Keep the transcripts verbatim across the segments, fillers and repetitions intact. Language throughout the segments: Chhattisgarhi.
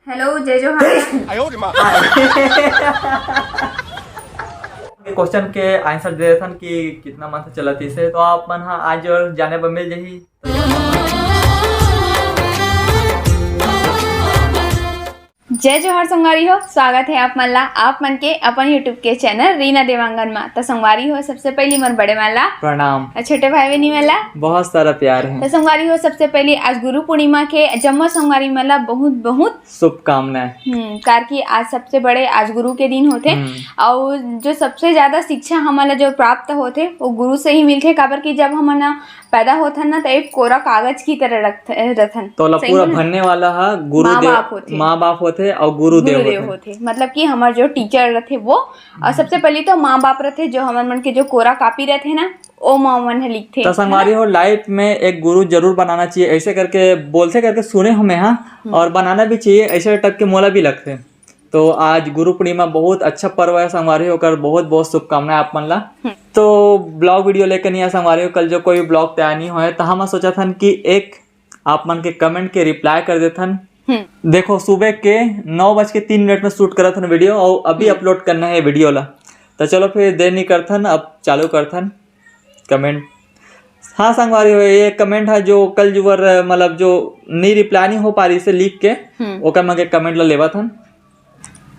हेलो, जय जोहार। क्वेश्चन के आंसर दे देथन कि कितना मंथ चलत इसे, तो आप मन हा आज और जाने बर मिल जाही। जय जोहार संगवारी हो, स्वागत है आप मन ला, आप मन के अपन YouTube के चैनल रीना देवांगन मा। तो संगवारी हो, सबसे पहली मोर बड़े मन ला प्रणाम। और छोटे भाई बहनी मन ला बहुत सारा प्यार है। तो संगवारी हो, सबसे पहली आज गुरु पूर्णिमा के जम्मो संगवारी मन ला बहुत बहुत शुभकामनाएं। हम्म, कार कि आज सबसे बड़े आज गुरु के दिन होथे। हम्म। और जो सबसे ज्यादा शिक्षा हमन ला जो प्राप्त होथे, वो गुरु से ही मिलथे, काबर कि जब हमन पैदा होथन ना, तो एक कोरा कागज की तरह रखथ-, रथन। तो ओला सही पूरा में ना? भरने वाला हा गुरुदेव, माँ बाप होथे। माँ बाप होथे और गुरुदेव गुरुदेव होथे। होथे। मतलब कि हमर जो टीचर रथे वो, और सबसे पहली तो माँ बाप रथे, जो हमर मन के जो कोरा कापी रथे ना, ओ माँ मन ह लिखथे, तो है ना? संगवारी हो, लाइफ में एक गुरु जरूर बनाना चाहिए, ऐसे करके बोलथे करके सुने हमें, हाँ, हम्म। और बनाना भी चाहिए, ऐसे टाइप के मोला भी लगथे। तो आज गुरु पूर्णिमा बहुत अच्छा पर्व है संगवारी हो, ओकर बहुत बहुत शुभकामनाएं आप मन ला। हम्म। तो ब्लॉग वीडियो लेके नहीं आए संगवारी हो, कल जो कोई ब्लॉग तैयार नहीं होए, तो हम सोचा थन कि एक आप मन के कमेंट के रिप्लाई कर देथन। हम्म। देखो, सुबह के नौ बज के तीन मिनट में शूट करत हन वीडियो और अभी हम्म। अपलोड करना है वीडियो ला। तो चलो फिर देर नहीं करथन, अब चालू करथन कमेंट। हाँ संगवारी हो, ये कमेंट है जो कल जुवर, मतलब जो नहीं रिप्लाई नहीं हो पा रही से लिख के, हम्म। ओकर मन के कमेंट ला लेवत हन।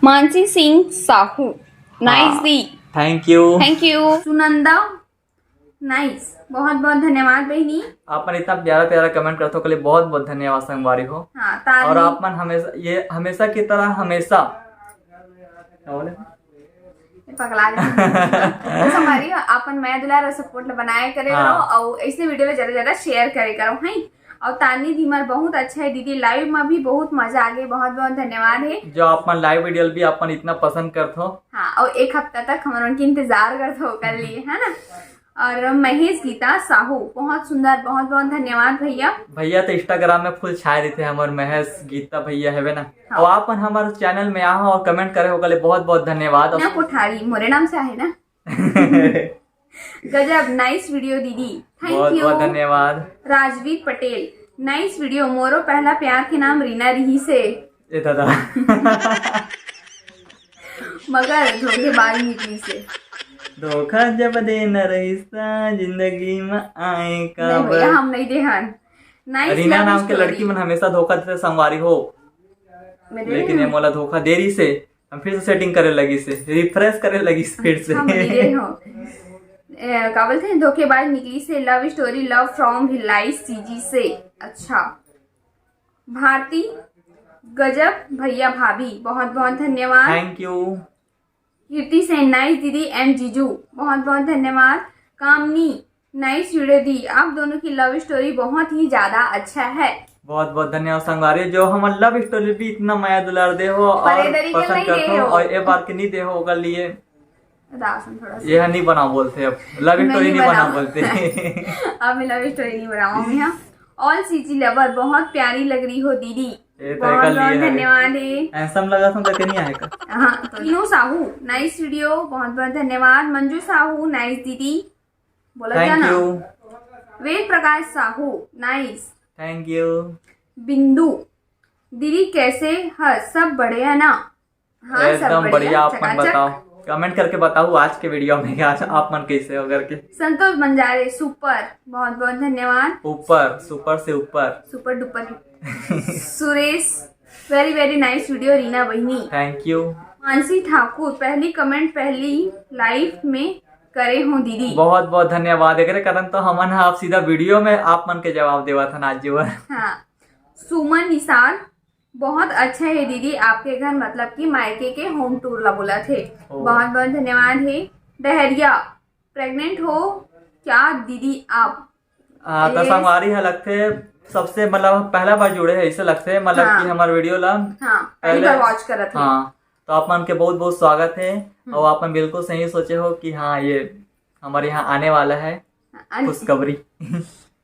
मानसी सिंह साहू, नाइस हाँ। दी। Thank you. Thank you. Sunanda, nice, बहुत बहुत धन्यवाद बहनी। आप मन इतना प्यारा प्यारा कमेंट करथो, के लिए बहुत बहुत धन्यवाद संगवारी हो। हाँ, तारनी। और आप मन हमेशा, ये हमेशा की तरह हमेशा, क्या बोले? ये पगला गए। तो संगवारी हो, अपन मया दुलार और सपोर्ट ला बनाए करे हाँ। रहो, और ऐसे वीडियो ला ज्यादा ज्यादा शेयर करे करो, हैं? और तानी धीमर बहुत अच्छा है दीदी, लाइव में भी बहुत मजा आ गई, बहुत बहुत धन्यवाद है। जो आप मन लाइव वीडियो भी आप मन इतना पसंद करथो। हाँ, और एक हफ्ता तक हमन उनके इंतजार करथो कर लिए, है ना? और महेश गीता साहू, बहुत सुंदर, बहुत बहुत धन्यवाद भैया। भैया तो इंस्टाग्राम में फुल छाए रहिथे हमर महेश गीता भैया, हेवे ना? हाँ। और आप मन हमारे चैनल में आहा और कमेंट करे हो, ओकर लिए बहुत बहुत धन्यवाद। ना कोठारी मोरे नाम से आहे ना। गजब, नाइस वीडियो दीदी, थैंक बहुत यू। बहुत धन्यवाद। Rajveer Patel, nice video. मोरो पहला प्यार के नाम रीना रहिसे। ए दादा। मगर धोखेबाज निकलिसे। धोखा जब देना रहिस त जिंदगी में आए का नहीं भैया, बर? हम नहीं देहन। नाइस रीना लव नाम के स्टोरी। लड़की मन हमेशा धोखा देथे संगवारी हो। मैं दे लेकिन रही ये हूँ। मोला धोखा दे रहिसे, हम फिर से सेटिंग करे लगिसे, रिफ्रेश करे लगिसे फिर से। अच्छा, मैं दे रही हूँ। ए, का बोलते हैं, धोखेबाज निकलिसे, love story, love from Bhilai CG से। अच्छा, भारती गजब भैया भाभी, बहुत बहुत धन्यवाद। Thank you. Kirti Sen, nice दीदी एंड जीजू, बहुत बहुत धन्यवाद। कामनी, नाइस वीडियो दी, आप दोनों की लव स्टोरी बहुत ही ज्यादा अच्छा है। बहुत बहुत धन्यवाद संगवारी, जो हमर लव स्टोरी भी इतना मया दुलार दे हो और परेदरी के पसंद नहीं करत दे हो हो। और ए बार के नहीं दे हो ओकर लिए। राशन थोड़ा सा। ये नहीं बनाओ बोलते, अब लव मैं स्टोरी नहीं नहीं बनाओ बनाओ। बोलते। अब मैं लव स्टोरी नहीं बनाऊंगी। हाँ, ऑल सीजी लवर, बहुत प्यारी लग रही हो दीदी। ये तो बहुत एक बहुत लिए है। धन्यवाद है। हैंडसम लगा था तो नहीं आएगा। हाँ, तो मीनू साहू, नाइस वीडियो, बहुत बहुत धन्यवाद। मंजू साहू, नाइस दीदी, बोला थैंक जाना। You. Ved Prakash Sahu, nice. Thank you. Bindu, दीदी कैसे है, सब बढ़िया ना? हाँ, सब एकदम बढ़िया, बढ़िया। आप मन चकाचक। बताओ, कमेंट करके बताओ आज के वीडियो में कि आज आप मन कैसे हो करके। संतोष बंजारे, सुपर, बहुत बहुत धन्यवाद। ऊपर, सुपर से ऊपर। Super duper hit. Suresh, very very nice video Reena बहिनी। Thank you. मानसी ठाकुर, पहली कमेंट पहली लाइफ में करे हो दीदी। बहुत बहुत धन्यवाद, एकरे कारण तो हमन ह आप सीधा वीडियो में आप मन के जवाब देवत हन आज जीवन। हाँ, सुमन निषाद, बहुत अच्छा है दीदी आपके घर, मतलब कि मायके के होम टूर ला बोलत हे। ओ। बहुत बहुत धन्यवाद है। डहरिया, प्रेग्नेंट हो क्या दीदी आप? हाँ, तो ये संगवारी ह लगथे सबसे, मतलब पहला बार जुड़े है, ऐसे लगथे, मतलब हाँ। कि हमारे वीडियो ला हाँ, पहली पहले बार वॉच करत हे। हाँ, तो आप मन के बहुत बहुत स्वागत है। हम्म। और आप मन बिल्कुल सही सोचे हो कि हाँ, ये हमारे यहाँ आने वाला है अन- खुशखबरी।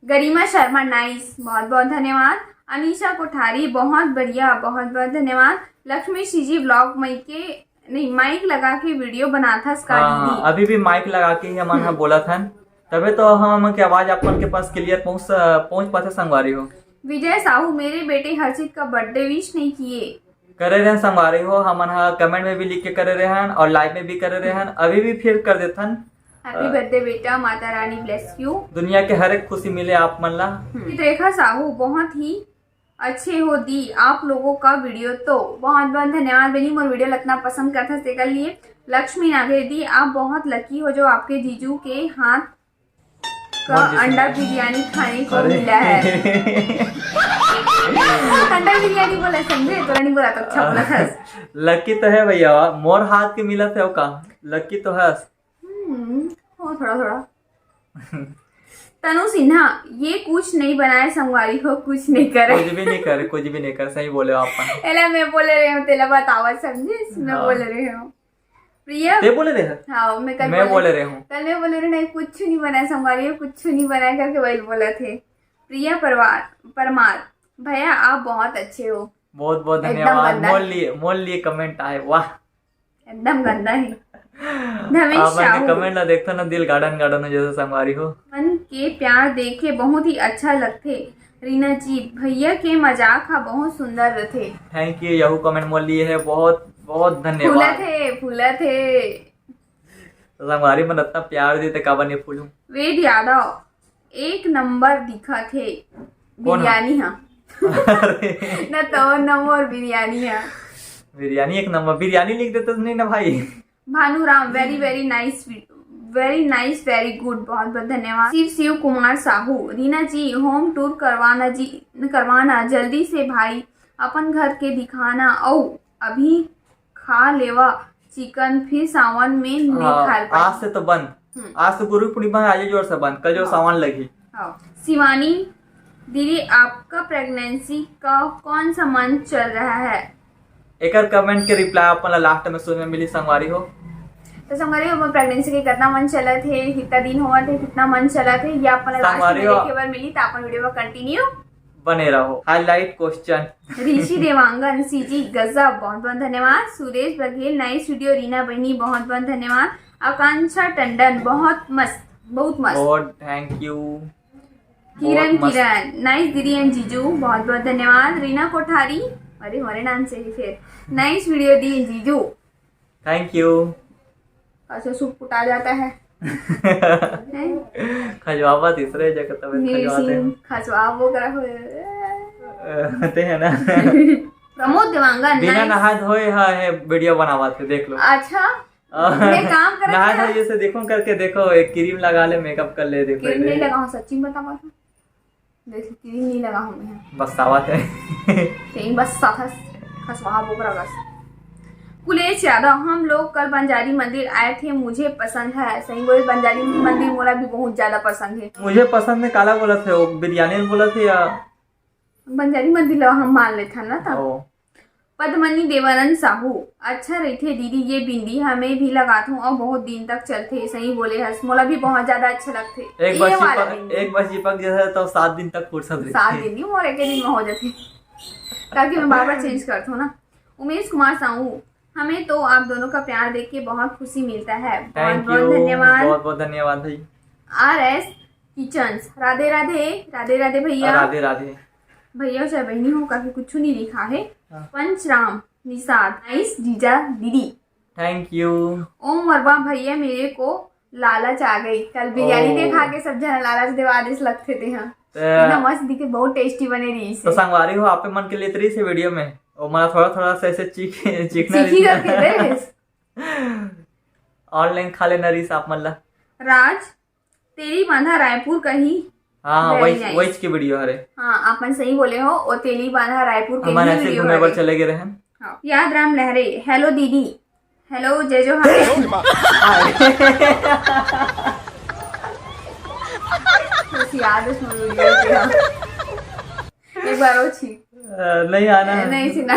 गरिमा शर्मा, नाइस, बहुत बहुत धन्यवाद। अनीशा कोठारी, बहुत बढ़िया, बहुत बहुत धन्यवाद। लक्ष्मी सीजी व्लॉग, माइक के, नहीं, माइक लगा के वीडियो बनाथस का हाँ, दीदी? अभी भी माइक लगा के ही हमन ह हम्म। बोलत हन, तबे तो हमन के आवाज आप मन के पास क्लियर पहुंच पहुंच पाथे संगवारी हो। विजय साहू, मेरे बेटे हर्षित का बर्थडे विश नहीं किए। करे रहन संगवारी हो, हमन ह कमेंट में भी लिख के करे रहन और लाइव में भी करे रहन, अभी भी फिर कर देथन। Happy birthday बेटा, माता रानी bless you। दुनिया के हर एक खुशी मिले आप मन ला। हम्म। चित्ररेखा साहू, बहुत ही अच्छे हो दी, आप लोगों का वीडियो तो। बहुत बहुत धन्यवाद बहनी, मोर वीडियो ला इतना पसंद करथस तेकर लिए। लक्ष्मी नागेश दी, आप बहुत लकी हो जो आपके जीजू के हाथ का मोर जैसे अंडा बिरयानी खाने को अरे। मिला है। अंडा बिरयानी बोला समझे, तोला नहीं बोला तो अच्छा बोला था। लकी तो है भैया, मोर हाथ के मिला थे का, लकी तो है। हम्म, हो थोड़ा थोड़ा। तनु सिन्हा, ये कुछ नहीं बनाए संगवारी हो, कुछ नहीं करे। कुछ भी नहीं करे, कुछ भी नहीं करे, सही बोले हो आप। एला मैं बोले रहे हूँ, तेला बतावा समझे, मैं हाँ। बोले रहे हूँ। प्रिया, ते बोले रहे हैं? हाँ, मैं कल मैं बोले, बोले रहे हूँ। कल मैं बोले रहे नहीं, कुछ नहीं बनाए संगवारी हो, कुछ नहीं बनाए करके वही बोला थे। प्रिया परवार, परमार, भैया आप बहुत अच्छे हो। बहुत बहुत एकदम धन्यवाद। गंदा मोर है। लिए, मोर लिए कमेंट आए, वाह। एकदम गंदा है। धर्मेश आप साहू। कमेंट ला देखता ना, दिल गार्डन गार्डन हो जैसे संगवारी हो। मन के प्यार देख के बहुत ही अच्छा लगथे। रीना जी, भैया के मजाक हा बहुत सुंदर रथे। थैंक यू, यहू कमेंट मोर लिए है, बहुत बहुत धन्यवाद। फूलत हे, फूलत हे। तो संगवारी मन इतना प्यार देते, काबर नहीं फूलूं? वेद यादव, एक नंबर दिखत हे कौन हा? बिरयानी हा। अरे। न तो नमो और बिरयानी हा। बिरयानी एक नंबर, बिरयानी लिख देते तो नहीं ना भाई। Bhanu Ram, very very nice, very nice, very good, बहुत बहुत धन्यवाद। शिव शिव कुमार साहू, रीना जी होम टूर करवाना जी, करवाना जल्दी से भाई, अपन घर के दिखाना। औ अभी खा लेवा चिकन, फिर सावन में नहीं हाँ, खा पाए। आज से तो बंद। हम्म। आज से गुरु पूर्णिमा है, आज जोर से बंद, कल जो हाँ। सावन लगी। हाँ। शिवानी दीदी, आपका प्रेगनेंसी का कौन सा मंथ चल रहा है? एकर कमेंट के रिप्लाई अपन ला लास्ट में सुने मिली संगवारी हो। तो संगवारी हो, प्रेगनेंसी के कितना मंथ चलत हे, कितना दिन होवत हे, कितना मंथ चलत हे, ये अपन ला लास्ट संगवारी में हो। देखे बर मिली, तो अपन वीडियो में कंटिन्यू बने रहो। Highlight question. Rishi Dewangan CG गजब, बहुत बहुत धन्यवाद। Suresh Baghel, nice video. रीना बहनी, बहुत बहुत धन्यवाद। आकांक्षा टंडन, बहुत मस्त, बहुत मस्त। और थैंक यू। किरण, बहुत मस्त। किरण, नाइस दीदी एंड जीजू, बहुत बहुत धन्यवाद। रीना कोठारी, अरे हमारे नाम से ही फिर, नाइस वीडियो दी जीजू। Thank you. अच्छा, सूप कुटा जाता है। हैं? खजवावा तीसरे जगह तब नील खजवाते सिंह, हैं। खजवाब वगैरह हुए। अ, ते है ना। प्रमोद देवांगन, बिना नाइस। नहाए धोए हा, है वीडियो बनावा थे, देख लो। अच्छा, अ, मैं काम करत नहाए था। धोए जैसे देखो करके देखो, एक क्रीम लगा ले, मेकअप कर ले, देखो क्रीम नहीं इधर। लगाऊं, सच्ची में बतावा था। देख, क्रीम नहीं लगा हूं मैं। बस आवा थे। यही बस साथ खसवा बोकरा बस। कुलेश यादव, हम लोग कल बंजारी मंदिर आए थे, मुझे पसंद है। सही बोले, बंजारी मंदिर मोला भी बहुत ज्यादा पसंद है। मुझे पसंद है, काला बोला थे वो, बिरयानी बोला थे या बंजारी मंदिर ला हम मान लेथन ना तब। ओ। पद्मनी देवानंद साहू, अच्छा रहिथे दीदी, ये बिंदी हमें भी लगाथों और बहुत दिन तक चलथे। सही बोले हस, मोला भी बहुत ज्यादा अच्छा लगथे। एक बार ये वाला चिपक, बिंदी। एक बार चिपक जैसे तो सात दिन तक फुर्सत रहिथे। सात दिन नहीं, मोर एक दिन में हो जाथे, ताकि मैं बार बार चेंज करथों ना। उमेश कुमार साहू, हमें तो आप दोनों का प्यार देख के बहुत खुशी मिलता है। बहुत थैंक बहुत यू, धन्यवाद। बहुत बहुत धन्यवाद भाई। R S kitchens, Radhe Radhe. Radhe Radhe भैया। राधे राधे। भैया चाहे बहनी हो, काफी कुछ नहीं लिखा है। हाँ। पंचराम निषाद, नाइस जीजा दीदी। Thank you. ओम वर्मा, भैया मेरे को लालच आ गई, कल बिरयानी ओ। देखा के सब जना लालच देवा दिस लगथे ते हाँ। ते इतना मस्त दिखे, बहुत टेस्टी बने रही तो से। संगवारी हो, आपे मन के लिए तरी से वीडियो में, और मला थोड़ा थोड़ा सा ऐसे चीख, चीखना सीखी रही। करके दे। ऑनलाइन खा लेना रही आप मन ला। राज, तेली बांधा रायपुर कही। हाँ, हाँ, very वही, nice। वही की वीडियो हरे। हाँ, आप मन सही बोले हो, वो तेली बांधा रायपुर के हमन ही ऐसे वीडियो घूमे बर हरे। चले गए रहे। हाँ। याद राम लहरे, हेलो दीदी, हेलो जय जोहार। बस याद है उसमें वीडियो के, हाँ। एक बार वो छी। अ, नहीं आना है। नहीं छी ना।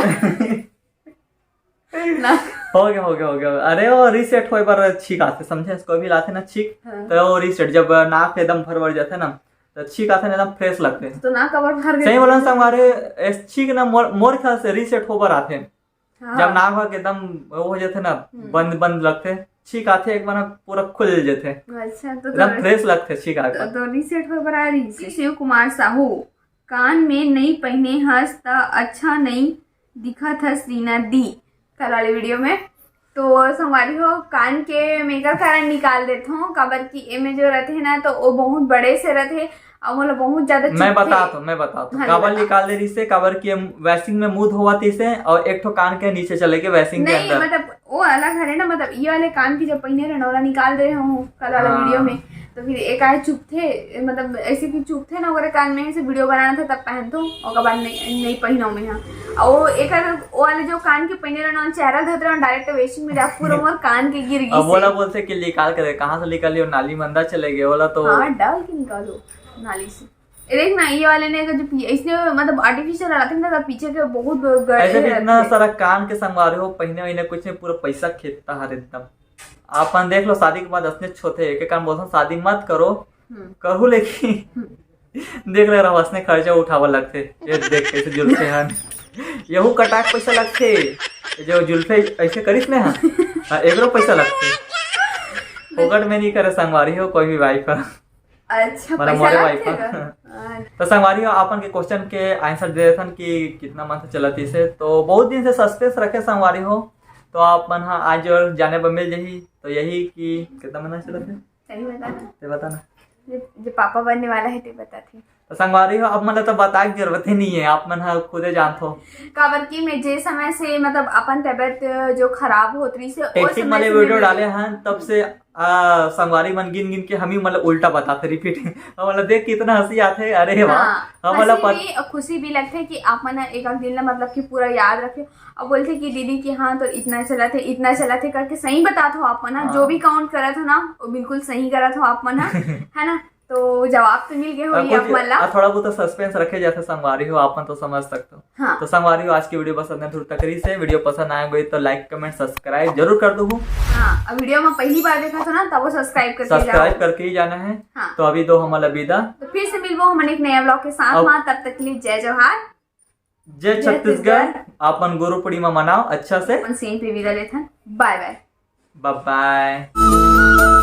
ना। हो गया, हो गया, हो गया। अरे, वो रीसेट होए बर छींक आथे, समझे? कोई भी लाथे ना छींक, हाँ। तो वो रीसेट, जब नाक एकदम भर भर जाथे ना, तो छींक आथे ना, एकदम फ्रेश लगथे। तो नाक कबर भर गए। सही बोला ना, संगवारी, ए छींक ना मोर, मोर ख्याल से रीसेट होए बर आथे। हाँ। जब नाक हर एकदम वो हो जाथे ना, हम्म। बंद, बंद लगथे, छींक आथे, एक बार ना पूरा खुल जाथे। अच्छा, तो एकदम तो फ्रेश लगथे छींक आए तो, पर। तो रीसेट होए बर आ रही। शिव कुमार साहू, कान में नहीं पहने हस त अच्छा नहीं दिखत हस रीना दी कल वाले वीडियो में। तो संगवारी हो, कान के मैं एकर कारण निकाल देत हूँ, काबर कि एमे जो रहते ना, तो वो बहुत बड़े से रहते, और मोला बहुत ज्यादा मैं चुभते। बता तो मैं बता तो हाँ, काबर बता। निकाल दे रही से, काबर कि वैसिंग में मुंह धोवत इसे और एक ठो कान के नीचे चले के वैसिंग के नहीं, अंदर। मतलब वो अलग हरे ना, मतलब ये वाले कान की जब पहिने रहना, ओला निकाल दे हूँ कल वाला हाँ। वीडियो में, तो फिर एक आए चुभते, मतलब ऐसे कि चुभते ना, ओकरे कान में से वीडियो बनाना था तब पहनतो, ओकर बाद नहीं, नहीं पहिनों में हाँ। और वो एक वो वाले जो कान के पहिने रहना, चेहरा धोते रहना, डायरेक्ट वेस्टिंग में जा, पूरा मोर कान के गिर गई अब बोला से। बोलते कि निकाल के दे, कहाँ से निकाल लियो, नाली में अंदर चले गए, बोला तो हाँ, डाल के निकालो नाली से। ए, देख ना, ये वाले ने अगर जो पी-, इसने मतलब आर्टिफिशियल रहते हैं ना, तो पीछे के बहुत ग-, गड़े ऐसे भी इतना रहते हैं। सारा कान के संगवारी हो, पहिने वहीने कुछ नहीं, पूरा पैसा खेदता हर एकदम। आपन देख लो, शादी के बाद असने छोथे, एक एक कान बोलथन, शादी मत करो, हम्म। करू लेकिन हम्म। देख ले रहो, असने खर्चा उठावा लगथे। ये देख कैसे जुल्फे हन, यहू कटाक पैसा लगथे। ये जो जुल्फे ऐसे करिस ने, हाँ, हाँ, एकरो पैसा लगथे। फोकट में नहीं करे संगवारी हो कोई भी वाइफ ह। अच्छा, मतलब पैसा मोरे वाइफ लगथे ह। का? अच्छा। तो संगवारी हो, आपन के क्वेश्चन के आंसर दे देथन कि कितना मंथ चलत इसे। तो बहुत दिन से सस्पेंस रखे संगवारी हो, तो आप मन ह आज और जाने बर मिल जाही। तो यही कि कितना मंथ चलत है, सही बता ना। ते बता ना। जे, जे पापा बनने वाला है, ते बताथे। तो संगवारी हो, आप मन ला तो बताए के जरूरत ही नहीं है, आप मन ह खुदे जानथो। काबर कि मैं जे समय से, मतलब, अपन तबीयत जो खराब होत रही से, ओ टेस्टिंग समय वाले से वीडियो मैं डाले हैं, तब से आ, संगवारी मन गिन गिन के हम ही मतलब उल्टा बताते, रिपीट। और मतलब देख के इतना हंसी आथे, अरे वाह। हाँ, हम मतलब हंसी पत- भी और खुशी भी लगथे कि आप मन एक आध दिन ला मतलब कि पूरा याद रखे। अब बोलथे कि दीदी कि हाँ, तो इतना चलत हे, इतना चलत हे करके सही बतात हो आप मन ह। हाँ। जो भी काउंट करत हो ना, वो बिल्कुल सही करत हो आप मन ह, है ना? तो जवाब तो मिल गए और होही कुछ आप मन ला। आ, थोड़ा बहुत सस्पेंस रखे जाथे संगवारी हो, आप मन तो समझ सकते हो। हाँ। तो संगवारी हो, आज की वीडियो बस इतना दूर तक रही से। वीडियो पसंद आए होही तो लाइक, कमेंट, सब्सक्राइब जरूर कर दो। हाँ, अब वीडियो में पहली बार देखा था ना, तब वो सब्सक्राइब करके सब्सक्राइब जाओ। करके ही जाना है। हाँ। तो अभी दो हम अलविदा। तो फिर से मिलबो हमन एक नया ब्लॉग के साथ अब मा, तब तक के लिए जय जोहार, जय जय छत्तीसगढ़। छत्तीसगढ़। आप मन गुरु पूर्णिमा मनाओ अच्छा से। अपन सेम पे विदा लेथन। बाय बाय। बाय बाय।